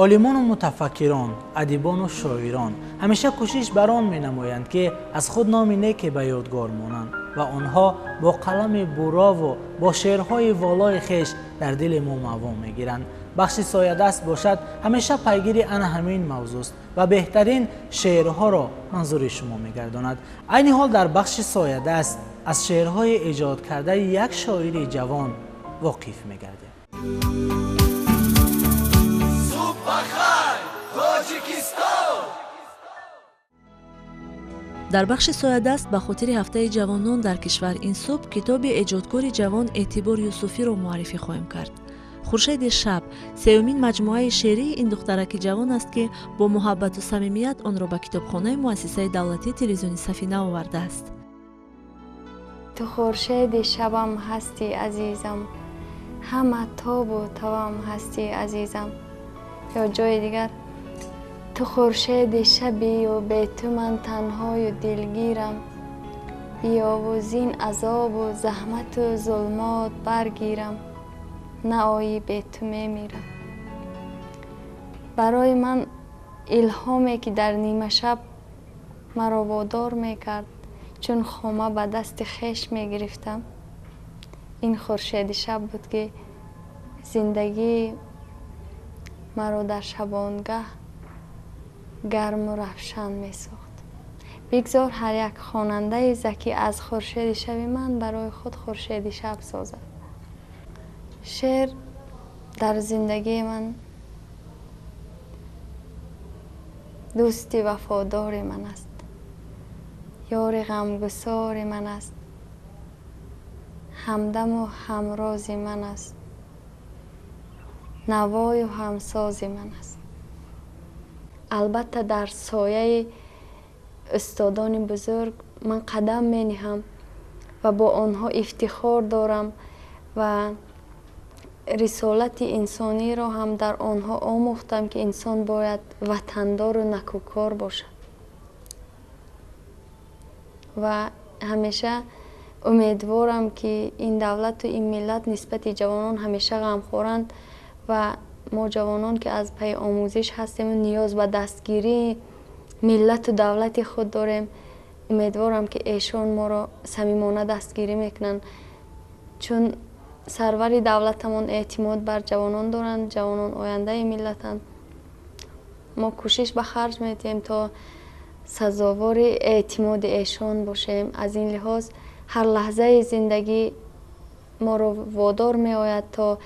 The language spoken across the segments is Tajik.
Олимону мутафаккирон, адибону шоирон ҳамеша кӯшиш бар он менамоянд, ки аз худ номи неке ба ёдгор монанд ва онҳо бо қалами бурову бо шеърҳои волои хеш дар дили мо маво мегиранд. Бахши соядаст бошад, ҳамеша пайгири ана ҳамин мавзӯст ва беҳтарин шеърҳоро манзури шумо мегардонад. Айни ҳол дар бахши соядаст аз шеърҳои эҷодкардаи як шоири ҷавон воқиф мегардем. Дар бахши соядаст ба хотири ҳафтаи ҷавонон дар кишвар ин субҳ китоби эҷодкори ҷавон Эътибор Юсуфиро муаррифӣ хоҳем кард. Хуршеди шаб сеюмин маҷмӯаи шеърии ин духтараки ҷавон аст, ки бо муҳаббату самимият онро ба китобхонаи муассисаи давлатии телевизиони Сафина овардааст. Ту хуршеди шабам ҳастӣ, азизам, ҳама тобу тавам ҳастӣ, азизам. Ё ҷои дигар: ту хуршеди шабию бе ту ман танҳою дилгирам, биёву зин азобу заҳмату зулмот баргирам, наоӣ бе ту мемирам. Барои ман илҳоме, ки дар нимашаб маро водор мекард, чун хома ба дасти хеш мегирифтам, ин хуршеди шаб буд, ки зиндагии маро дар шабонгаҳ гарму равшан месохт. Бигзор ҳар як хонандаи закӣ аз хуршеди шаби ман барои худ хуршеди шаб созад. Шеър дар зиндагии ман дӯсти вафодори ман аст, ёри ғамгусори ман аст, ҳамдаму ҳамрози ман аст, навою ҳамсози ман аст. Албатта, дар сояи устодони бузург ман қадам мениҳам ва бо онҳо ифтихор дорам ва рисолати инсониро ҳам дар онҳо омӯхтам, ки инсон бояд ватандору накӯкор бошад. Ва ҳамеша умедворам, ки ин давлату ин миллат нисбати ҷавонон ҳамеша ғамхоранд ва мо ҷавонон, ки аз пайи омӯзиш ҳастему ниёз ба дастгирии миллату давлати худ дорем, умедворам, ки эшон моро самимона дастгирӣ мекунанд, чун сарвари давлатамон эътимод бар ҷавонон доранд. Ҷавонон ояндаи миллатанд. Мо кӯшиш ба харҷ медиҳем, то сазовори эътимоди эшон бошем. Аз ин лиҳоз ҳар лаҳзаи зиндагӣ моро водор меояд, то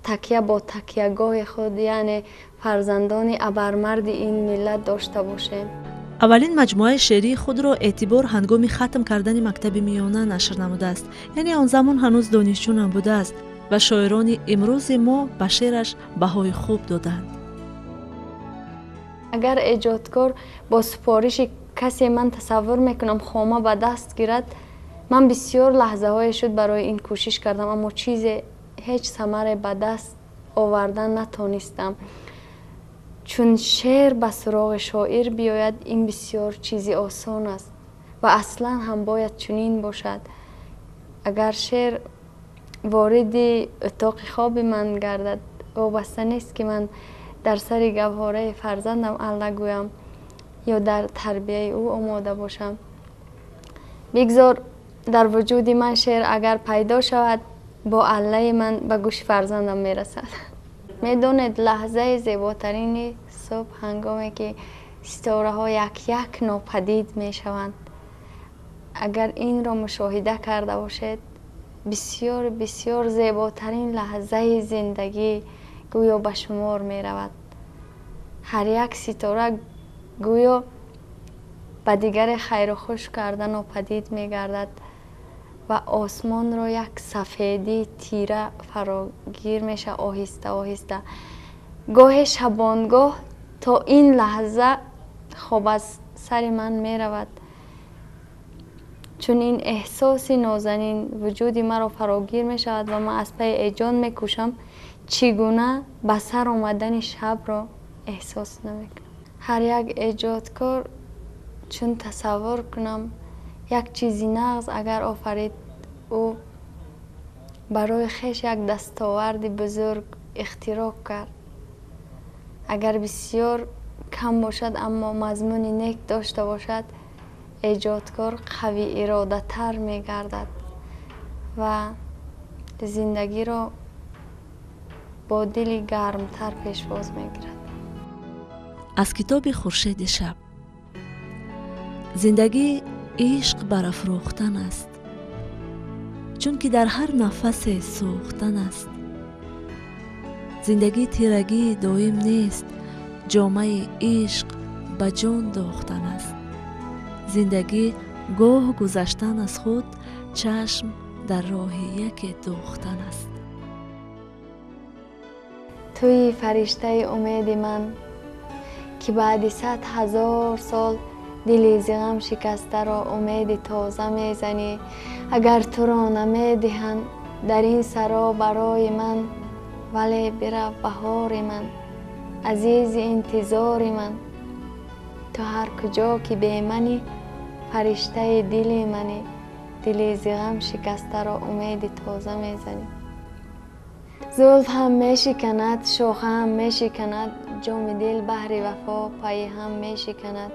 такя бо такягоҳи худ, яъне фарзандони абармарди ин миллат дошта бошем. Аввалин маҷмӯаи шеърии худро Эътибор ҳангоми хатм кардани мактаби миёна нашр намудааст, яъне он замон ҳанӯз донишҷӯ набудааст ва шоирони имрӯзи мо ба шеъраш баҳои хуб доданд. Агар эҷодкор бо супориши касе, ман тасаввур мекунам, хома ба даст гирад, ман бисёр лаҳзаҳое шуд барои ин кӯшиш кардам, аммо чизе ҳеҷ самаре ба даст овардан натонистам. Чун шеър ба суроғи шоир биёяд, ин бисёр чизи осон аст ва аслан ҳам бояд чунин бошад. Агар шеър вориди утоқи хоби ман гардад, вобаста нест, ки ман дар сари гавҳораи фарзандам алла гӯям ё дар тарбияи ӯ омода бошам, бигзор дар вуҷуди ман шеър агар пайдо шавад, бо аллаи ман ба гӯши фарзандам мерасад. Медонед, лаҳзаи зеботарини субҳ, ҳангоме ки ситораҳо як як нопадид мешаванд, агар инро мушоҳида карда бошед, бисёр бисёр зеботарин лаҳзаи зиндагӣ гӯё ба шумор меравад. Ҳар як ситора гӯё ба дигаре хайру хуш карда нопадид мегардад ва осмонро як сафедии тира фарогир мешавад оҳиста оҳиста. Гоҳе шабонгоҳ то ин лаҳза хоб аз сари ман меравад, чун ин эҳсоси нозанин вуҷуди маро фарогир мешавад ва ман аз пайи эҷод мекӯшам, чӣ гуна ба сар омадани шабро эҳсос намекунам. Ҳар як эҷодкор, чун тасаввур кунам, як чизи нағз агар офарид, ӯ барои хеш як дастоварди бузург ихтироъ кард. Агар бисёр кам бошад, аммо мазмуни нек дошта бошад, эҷодкор қавӣ иродатар мегардад ва зиндагиро бо дили гармтар пешвоз мегирад. Аз китоби Хуршеди шаб. Зиндагӣ ишқ барафрӯхтан аст, чунки дар ҳар нафасе сӯхтан аст. Зиндагӣ тирагии доим нест, ҷомаи ишқ ба ҷон дохтан аст. Зиндагӣ гоҳ гузаштан аз худ, чашм дар роҳи яке дӯхтан аст. Туи фариштаи умеди ман, ки баъди 100 000 сол дили зи ғам шикастаро умеди тоза мезанӣ. Агар туро намедиҳанд дар ин саро барои ман, вале бирав, баҳори ман, азизи интизори ман. Ту ҳар куҷо ки беманӣ, фариштаи дили манӣ, дили зи ғам шикастаро умеди тоза мезанӣ. Зулф ҳам мешиканад, шоха ҳам мешиканад, ҷоми дил баҳри вафо пайи ҳам мешиканад.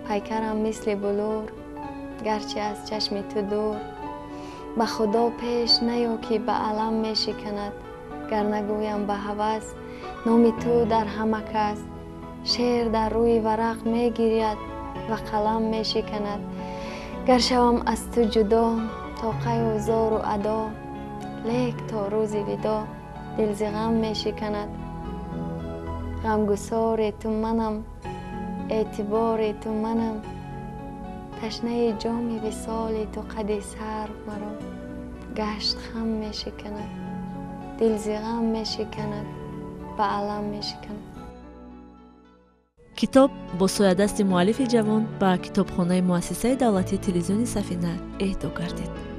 Пайкарам мисли булур, гарчи аз чашми ту дур, ба худо пеш наё, ки ба алам мешиканад. Гар нагӯям ба ҳавас номи ту дар ҳама кас, шеър дар рӯи варақ мегиряд ва қалам мешиканад. Гар шавам аз ту ҷудо, тоқаю зору адо, лек то рӯзи видо дил зи ғам мешиканад. Ғамгусори ту манам, эътибори ту манам, ташнаи ҷоми висоли ту қади сарв маро гашт хам мешиканад. Дил зи ғам мешиканад, ба алам мешиканад. Китоб бо соядасти муаллифи ҷавон ба китобхонаи муассисаи давлатии телевизиони Сафина эҳдо гардид.